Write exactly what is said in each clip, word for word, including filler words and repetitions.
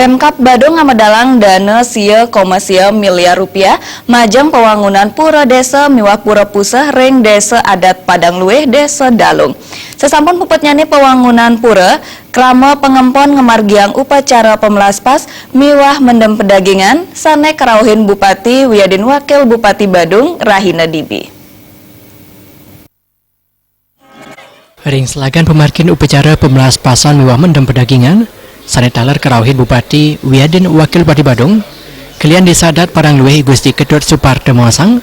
Pemkab Badung ngamedalang dana sia koma sia miliar rupiah majeng pawangunan pura desa miwah pura puseh ring Desa Adat Padang Luih, Desa Dalung. Sasampun puputnyane pawangunan pura, krama pangempon ngamargiang upacara pamlaspas miwah mendem pedagingan sane karauhin Bupati wiadin Wakil Bupati Badung, rahina dibi. Ring selagan pamargin upacara pamlaspasan miwah mendem pedagingan, sane taler karauhin Bupati wiadin Wakil Bupati Badung, kelian Desa Adat Padang Luih Gusti Ketut Suparta Mawasang,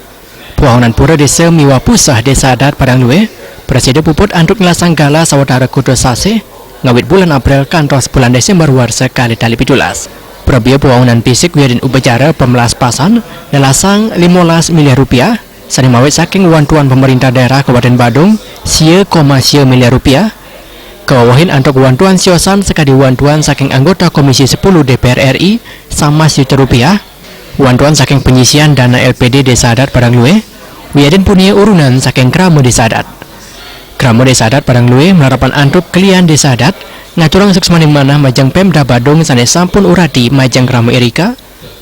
pawangunan pura desa miwah puseh Desa Adat Padang Luih, prasida puput antuk nelasang gala sawatara kutus sasih, ngawit bulan April kantos bulan Desember warsa kalih tali pitulas. Prabia pawangunan fisik wiadin upacara pamlaspasan nelasang limolas miliar rupiah, sane mawit saking wantuan pemerintah daerah Kabupaten Badung, sia koma sia miliar rupiah, kawewehin antuk wantuan siosan sakadi wantuan saking anggota Komisi sepuluh D P R R I, samas juta rupiah, wantuan saking penyisian dana L P D Desa Adat Padang Luih, wiadin punia urunan saking Krama Desa Adat. Krama Desa Adat Padang Luih malarapan antuk kelian Desa Adat, ngaturang suksmaning manah majeng Pemda Badung sane sampun urati majeng krama irika,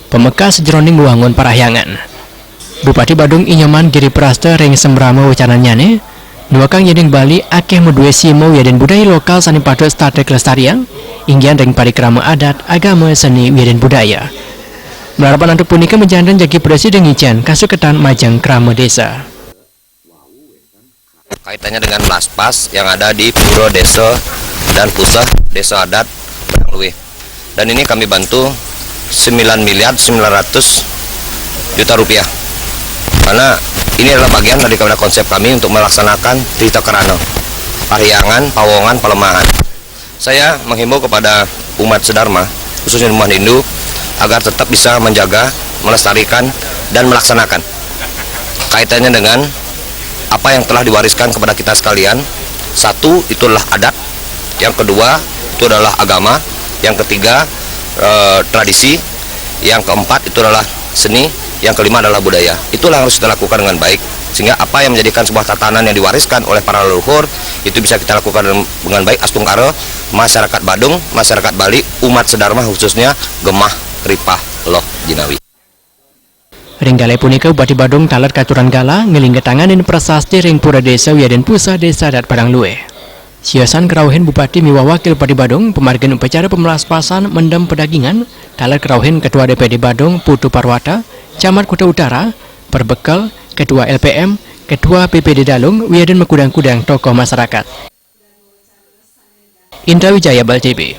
pamekas jeroning ngwangun parahyangan. Bupati Badung I Nyoman Giri Prasta ring sambrama wacanannyane, nuekang yening Bali akeh madue sima wiadin budaya lokal sane patut setata kalestariang, inggian ring parikrama adat, agama, seni, wiadin budaya. Malarapan antuk punika majanten jagi prasida ngicen kasuketan majeng krama desa. Kaitannya dengan Laspas yang ada di Pura Desa dan Puseh Desa Adat Padang Luih. Dan ini kami bantu sembilan miliar sembilan ratus juta rupiah. Karena ini adalah bagian daripada konsep kami untuk melaksanakan Trita Karana, Parhyangan, Pawongan, Palemahan. Saya menghimbau kepada umat sedharma, khususnya umat Hindu, agar tetap bisa menjaga, melestarikan, dan melaksanakan kaitannya dengan apa yang telah diwariskan kepada kita sekalian. Satu, itu adalah adat. Yang kedua, itu adalah agama. Yang ketiga, eh, tradisi. Yang keempat, itu adalah seni. Yang kelima adalah budaya. Itulah yang harus kita lakukan dengan baik, sehingga apa yang menjadikan sebuah tatanan yang diwariskan oleh para leluhur itu bisa kita lakukan dengan, dengan baik, astungkara masyarakat Badung, masyarakat Bali, umat sedharma khususnya, gemah ripah loh jinawi. Ring gala punika Bupati Badung taler katuran gala ngelinga tanganin prasasti ring pura desa wiadin puseh Desa Adat Padang Luih. Siosan karauhin Bupati miwah Wakil Bupati Badung pamargin upacara pamlaspasan mendem pedagingan, taler karauhin Ketua D P D Badung Putu Parwata, Camat Kuta Utara, Perbekel, Ketua L P M, Ketua P P D Dalung, wiadin makudang-kudang tokoh masyarakat. Indra Wijaya, Bal T V.